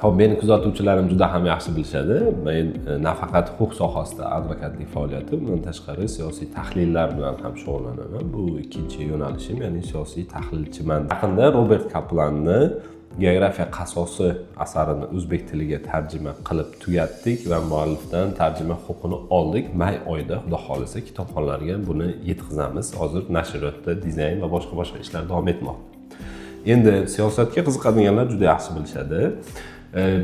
Ho'p, meni kuzatuvchilarim juda ham yaxshi bilishadi. Men nafaqat huquq sohasida advokatlik faoliyati, undan tashqari siyosiy tahlillar bilan ham shug'ullanaman. Bu ikkinchi yo'nalishim, ya'ni siyosiy tahlilchiman. Yaqinda Robert Kaplanni "Geografiya qasosi" asarini o'zbek tiliga tarjima qilib tugatdik va muallifdan tarjima huquqini oldik. May oyida, xudo xohlasa, kitobxonlarga buni yetkazamiz. Hozir nashriyotda dizayn va boshqa boshqa ishlar davom etmoqda. Endi siyosatga qiziqadiganlar juda yaxshi bilishadi.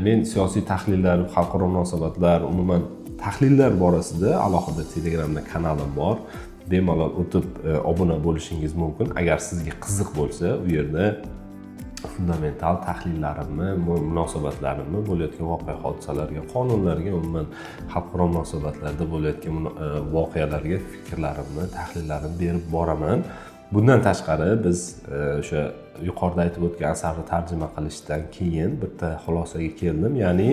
Men siyosiy tahlillar, xalqaro munosabatlar, umuman tahlillar borasida alohida Telegramda kanalim bor. Bemalol o'tib obuna bo'lishingiz mumkin. Agar sizga qiziq bo'lsa, u yerda fundamental tahlillarimni, munosabatlarimni bo'layotgan voqea hodisalarga, qonunlarga, umuman xalqaro munosabatlarda bo'layotgan voqealarga fikrlarimni, tahlillarimni berib boraman. Bundan tashqari, biz o'sha yuqorida aytib o'tgan asarni tarjima qilishdan keyin bitta xulosaga keldim. Ya'ni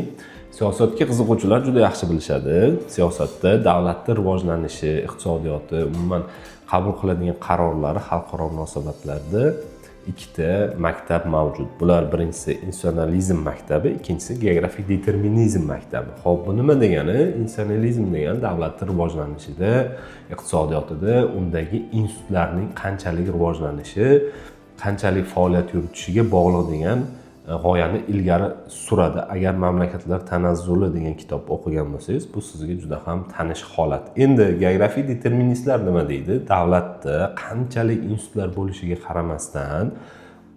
siyosatga qiziquvchilar juda yaxshi bilishadi. Siyosatda davlatni rivojlanishi, iqtisodiyoti, umuman qabul qiladigan qarorlari, xalqaro munosabatlarda ikkita maktab mavjud. Bular: birinchisi institutsionalizm maktabi, ikkinchisi geografik determinizm maktabi. Ho'p, bu nima degani? Institutsionalizm degani davlatni rivojlanishida, iqtisodiyotida undagi institutlarning qanchalik rivojlanishi, qanchalik faoliyat yuritishiga bog'liq degan g'oyani ilgari suradi. Agar "Mamlakatlar tanazzuli" degan kitob o'qigan bo'lsangiz, bu sizga juda ham tanish holat. Endi geografik deterministlar nima deydi? Davlatda qanchalik institutlar bo'lishiga qaramasdan,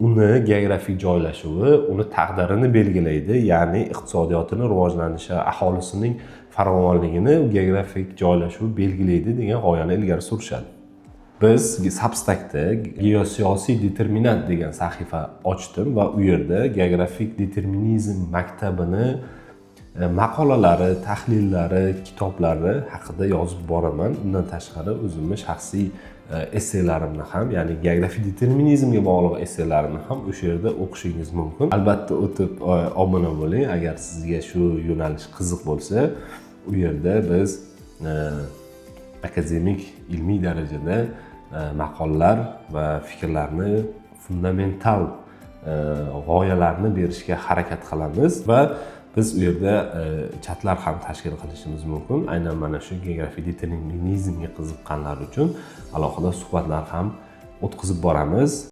uni geografik joylashuvi uni taqdirini belgilaydi, ya'ni iqtisodiyotini rivojlanishi, aholisining farovonligini geografik joylashuv belgilaydi degan g'oyani ilgari surishadi. Biz Substackda "Geosiyosiy determinant" degan sahifa ochdim va u yerda geografik determinizm maktabini maqolalari, tahlillari, kitoblari haqida yozib boraman. Undan tashqari, o'zimni shaxsiy esselarimni ham, ya'ni geografik determinizmga bog'liq esselarimni ham o'sha yerda o'qishingiz mumkin. Albatta, o'tib obuna bo'ling, agar sizga shu yo'nalish qiziq bo'lsa. U yerda biz akademik, ilmiy darajada maqolalar va fikrlarni, fundamental g'oyalarni berishga harakat qilamiz va biz u yerda chatlar ham tashkil qilishimiz mumkin. Aynan mana shu geografik determinizmga qiziqqanlar uchun alohida suhbatlar ham o'tkazib boramiz.